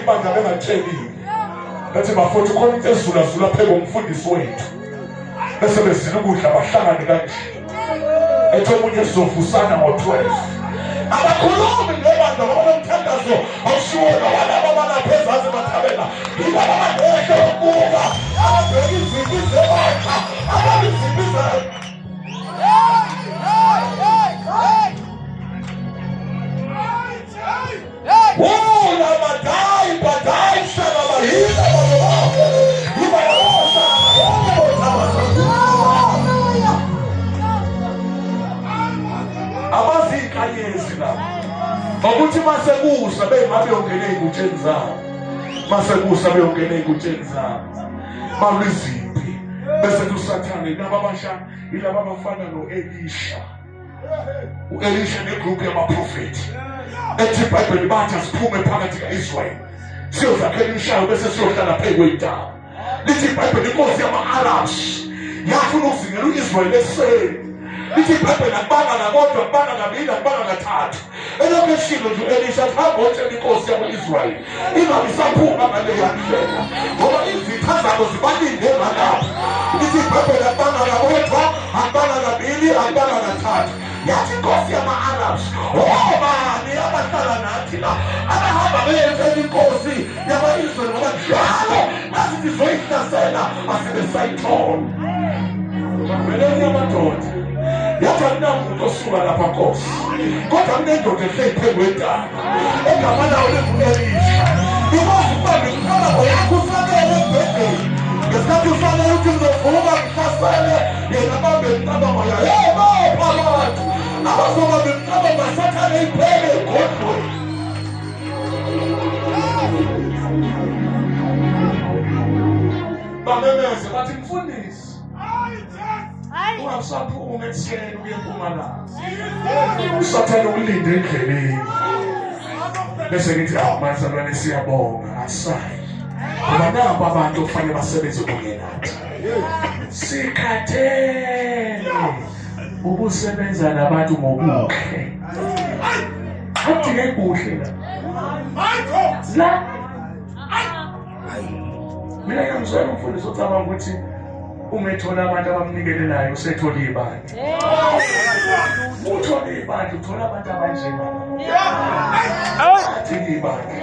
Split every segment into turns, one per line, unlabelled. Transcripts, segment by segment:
ibandla bengatshelile. Bethi bafowethu khona into ezulazula phezu komfundisi wethu. Bese bezila ukudla bahlangane kanje. Ethi omunye sizovusana ngo-12. Abakhulumi ngebandla ngoba lomthandazo awushiwona walaba abalapha ezansi emathabela. Yilaba abangehlo lokubuka, ababheka izimpi zebandla, ababa izimpi Wula badai badai shaka bahila baba. Iba yosha Abazi inkanyezi la. Ngokuthi mase kusa beyingabe yongena ey'ngutsheni zabo. Mase kusa beyongena ey'ngutsheni zabo. Balwa izimpi. Bese kusathane laba abasha yilaba abafana no-Elisha. U-Elisha negroup yabaprofethi ethi iBhayibheli bathi asiphume phakathi ka-Israyeli siyozakhela imishado bese siyohlala phezu kwentaba. Lithi iBhayibheli inkosi yama-Arabs yafuna ukuzingela u-Israyeli ekuseni. Lithi iBhayibheli akubanga nakodwa, akubanga kabili, akubanga kathathu. Elokhu eshilo nje u-Elisha athi hamba otshela inkosi yakwa-Israyeli ingabe isaphuma ngaleya ndlela ngoba izitha zabo zibalinde ngalapho. Lithi iBhayibheli akubanga kakodwa, akubanga kabili, akubanga kathathu. Yathi inkosi yama-Arabs, obani abahlala nathi la abahamba beyetshela inkosi yakwa-Israyeli ngoba njalo nasithi sizoyihlasela asibe sayithola. Veleni amadoda yathi akunamuntu osuka lapha nkosi kodwa kunendoda ehleli phezu kwentaba egama lawo lingu-Elisha ikwazi ukubamba imicabango yakho usabele embhedeni ngesikhathi ufanele ukuthi ngizovuka ngihlasele yena bambe imicabango yayo. Hey, bapha abantu abazobamba imicabango kaSathane iphele egodlweni. Bamemeze bathi mfundisi ungasaphuma ekuseni uye empumalanga, usathane ukulinde endleleni. Bese ngithi awu bazalwane siyabonga asayi ngoba nabo abantu okufanele basebenze kunye nathi. Sikhathele ukusebenza nabantu ngobuhle, akudingeki buhle la la. Mina ngiyamzwela umfundisi ocabanga ukuthi uma ethola abantu abamnikelelayo usethola ibandla. Uthola ibandla, uthola abantu abanjena. Adinga ibandla.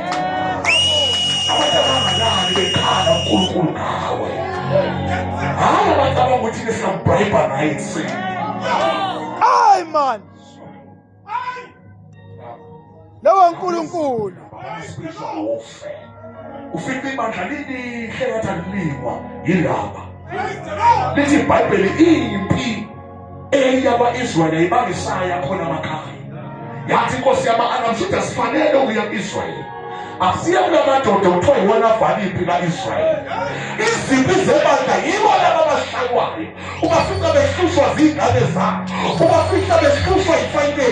Abantu abangalali bekhala uNkulunkulu ngawe. Hayi abacabanga ukuthi nisambribe ngaye ekuseni.
Hayi man. Lowo nkulunkulu.
Ufica ibandla lilihle ngathi alilikwa yilaba. Lithi iBhayibheli impi eyakwa-Israyeli yayibangisaya khona amakhaya. Yathi inkosi yama-Aramu shuthi asifanele ukuya ku-Israyeli. Asiye kula madoda kuthiwa yiwona avala impi ka-Israyeli. Izimpi zebandla yibo laba abashaywayo. Ubafica behlushwa ziy'ngane zabo, ubafica behlushwa yifinance.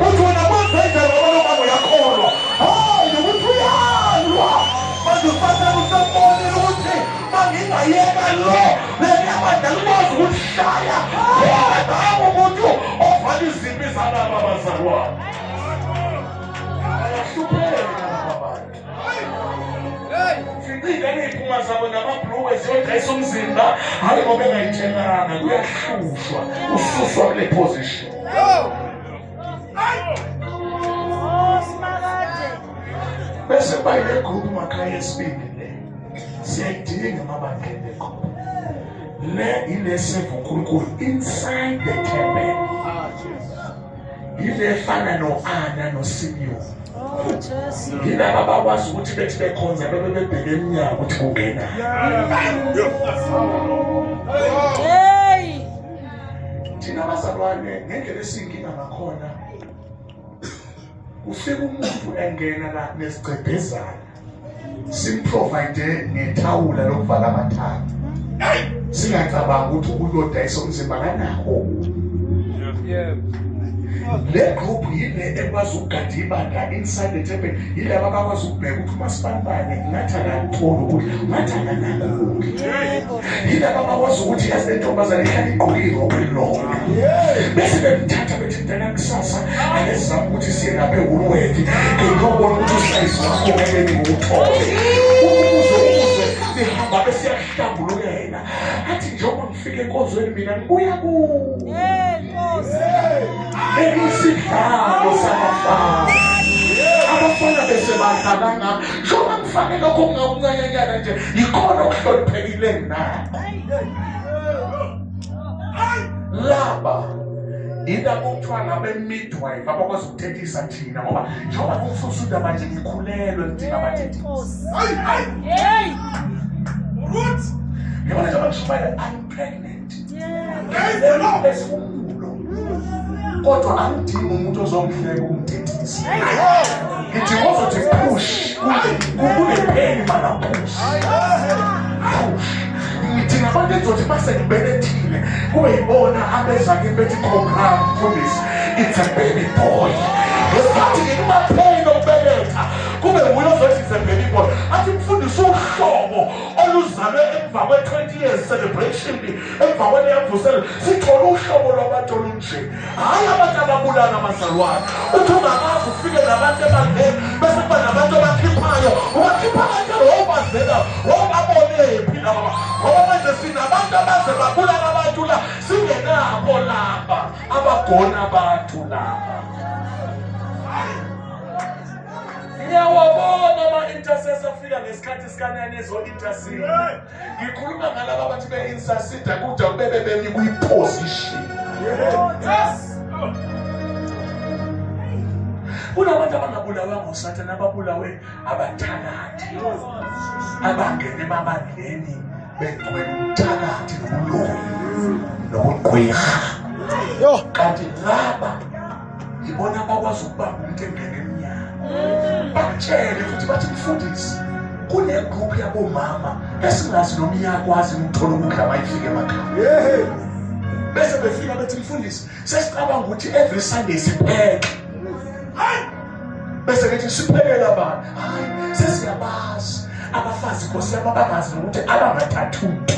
Uthi wena kwenzenjani ngoba lo mama uyakholwa? Hayi, ukuthi uyalwa. Manje uSathane usembonile ukuthi mangingayeka lo leliya bandla likwazi ukushaya. Nangu umuntu ovala izimpi zalaba bazalwane. Bayahlupheka laba bantu. Fica iy'ngane ey'phuma zabo namabhulukwe ziyodayisa umzimba, hhayi ngoba engayitshelanga, kuyahlushwa, ususwa kule position. Bese kuba yile group makhaya yesibili le, siyayidinga emabandleni le group. Le ile save uNkulunkulu inside the temple. Yile efana no-Ana noSimiyoni. Yilaba abakwazi ukuthi bethi bekhonza bebe bebheke emnyango ukuthi kungena.
Hey!
Thina abazalwane ngendlela esiyinkinga ngakhona kufika umuntu engena la nesigcebhezana simprovide ngethawula lokuvala amathanga singacabanga ukuthi uyodayisa umzimba kanakho. Le group yile ekwazi ukugada ibandla inside the temple, yilaba abakwazi ukubheka ukuthi uMasibanibane ngathi akakutholi ukudla, ngathi akanakho ukudla. Yilaba abakwazi ukuthi yazi le ntombazane ihlala igqoke irokho elilodwa, bese bemthatha bethi mntana kusasa ake sizame ukuthi siye lapha eWoolworth ngiyobona ukuthi usayizi wakho ngeke ngiwuthole. enkonzweni mina ngibuya kuwe.
Hey Nkosi.
Bekusidlalo sabafana. Abafana bese badlala ngami. Njengoba ngifake lokho okungakuncanyanyana nje, yikhona okuhloniphekile nginakho. Laba yilabo okuthiwa ngabe-midwife abakwazi ukuthethisa thina, ngoba njengoba kumfusa undaba nje ngikhulelwe ngidinga abathethisi.
Hey.
Ngibona njengoba ngishumayela, I'm pregnant. Ngilesikhumulo. Kodwa angidingi umuntu ozongihleka ukumthethisa. Ngidinga ozothi push, kunepheni mana push. Push. Ngidinga abantu engizothi mase ngibelethile kube yibona abeza kimi bethi program mfundisi, it's a baby boy. Ngesikhathi ngikumapheni okubeletha kube nguye ozothi it's a baby boy. Athi mfundisi uhlobo oluzalwe emva kwe-20 years celebration, emva kwaleyamvuselo, sithole uhlobo lwabantu olunje. Hhayi abantu ababulala abazalwane. Uthi ungakazi ufike nabantu ebandleni bese kuba nabantu abakhiphayo. Ubakhipha kanjalo wawubazela, wawubabonephi laba? Ngoba manje sinabantu abaze babulala abantu la, singenabo laba abagona abantu laba. Ngiyawabona ama-intercessor afika ngesikhathi sikanyanezo intercede. Ngikhuluma ngalaba abathi be-intercede kude bebe bemi kwi-position. Kunabantu abangabulawa ngoSathane, ababulawe abathakathi, abangene emabandleni begcwele ubuthakathi nobuloyi nobugqwirha. Kanti laba yibona abakwazi ukubamba umuntu engene emnyango. Bakutshele futhi bathi mfundisi, kune-group yabomama esingazi noma iyakwazi ukuthola ukudla mayifika emakhaya. Bese befika bethi mfundisi, sesicabanga ukuthi every Sunday sipheke. Bese bethi siphekele abantu. Hayi, sesiyabazi abafazi Nkosi yami abangazi nokuthi abangathathi umuntu.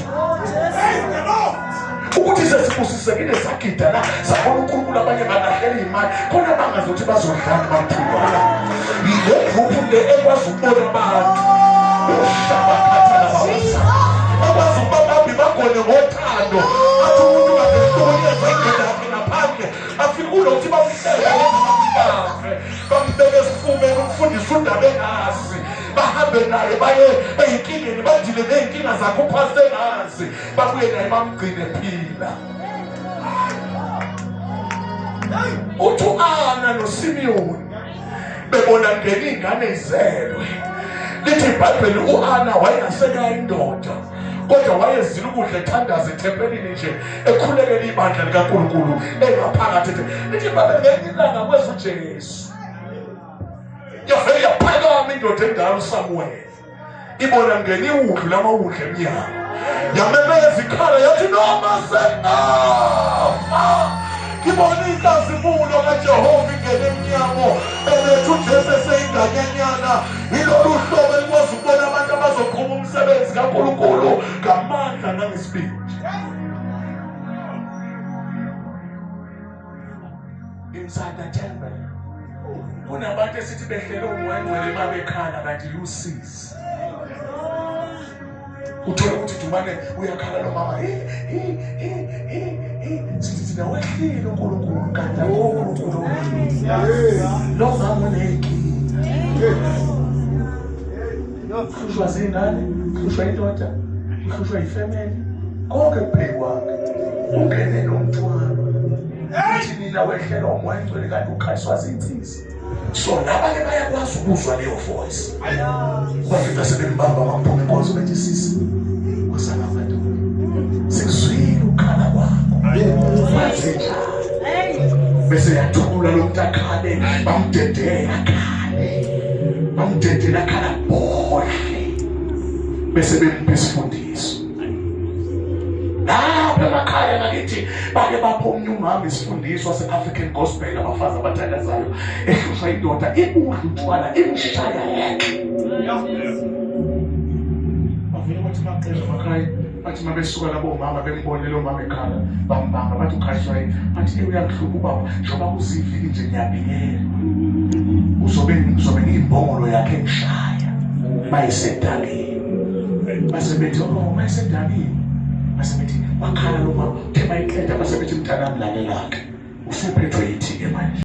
Ukuthi sesibusisekile sagida la, sabona uNkulunkulu abanye balahlela imali, khona bangazi ukuthi bazodlani bamphulwana. Yile group le ekwazi ukubona abantu. Ushabakhatha labawasa. Ekwazi ukubabambi bagone ngothando. Athi umuntu kade ehlukunyezwa indoda yakhe ngaphandle, afike kulokuthi bamhleke bambambe, bambeke esifubeni umfundisi undaba engazi. Bahambe naye baye ey'nkingeni, badile ney'nkinga zakhe uphasi engazi, babuye naye bamgcine phila. Uthi u-Ana noSimiyoni bebona ngena iy'ngane izelwe. Lithi iBhayibheli u-Ana wayengasenayo indoda, kodwa wayezila ukudla ethandaza ethempelini nje, ekhulekela ibandla likaNkulunkulu engaphakathi. Lithi iBhayibheli ngelinye ilanga kweza uJesu. Yavele yaphakama indoda endala uSamuel, ibona ngena iwundlu lamawundlu emnyango, yamemeza ikhala yathi noma sengafa ngibona inkazimulo kaJehova ingena emnyango, eletha uJesu eseyinganyanyana. Yilolu hlobo elikwazi ukubona abantu abazoqhuba umsebenzi kaNkulunkulu ngamandla nangesibindi. Inside the temple kunabantu esithi behlele uMoya oNgcwele babekhala kanti lusizi. Uthola ukuthi Dumane uyakhala lo mama, sithi thina wehlile uNkulunkulu, kanti akukho uNkulunkulu owehlile. Lo mama uney'nkinga, uhlushwa zingane, uhlushwa indoda, uhlushwa yifemeli, konke kubhekwanga, ungene nomthwalo. Uthi nina wehlelwa uMoya oNgcwele kanti ukhaliswa zinsizi. So laba-ke bayakwazi ukuzwa leyo voice. Bafika sebembamba bamphuma inkonzo bethi sisi, wasala madoda, sikuzwile ukukhala kwakho, wenze njani? Bese yathula lo muntu akhale, bamdedela akhale, bamdedela akhala bodle, bese bempha isifundiso. Lapha emakhaya ngakithi bake bapha omunye umama isifundiso wase-African Gospel, abafazi abathandazayo, ehlushwa indoda ibudla utshwala imshaya yeke. Bavele bathi baqeda emakhaya, bathi uma besuka labo mama bembone lo mama ekhala, bambamba bathi ukhaliswa yini? Bathi uyangihlupha ubaba, njengoba kuziviki nje ngiyabikela, uzobe ngiyimbongolo yakhe engishaya mayisedakile. Base bethi oh mayisedakile, Base bethi bakhala lo mama, uthe bayiqeda base bethi mntanami lalela-ke, usuphethwe yithi-ke manje.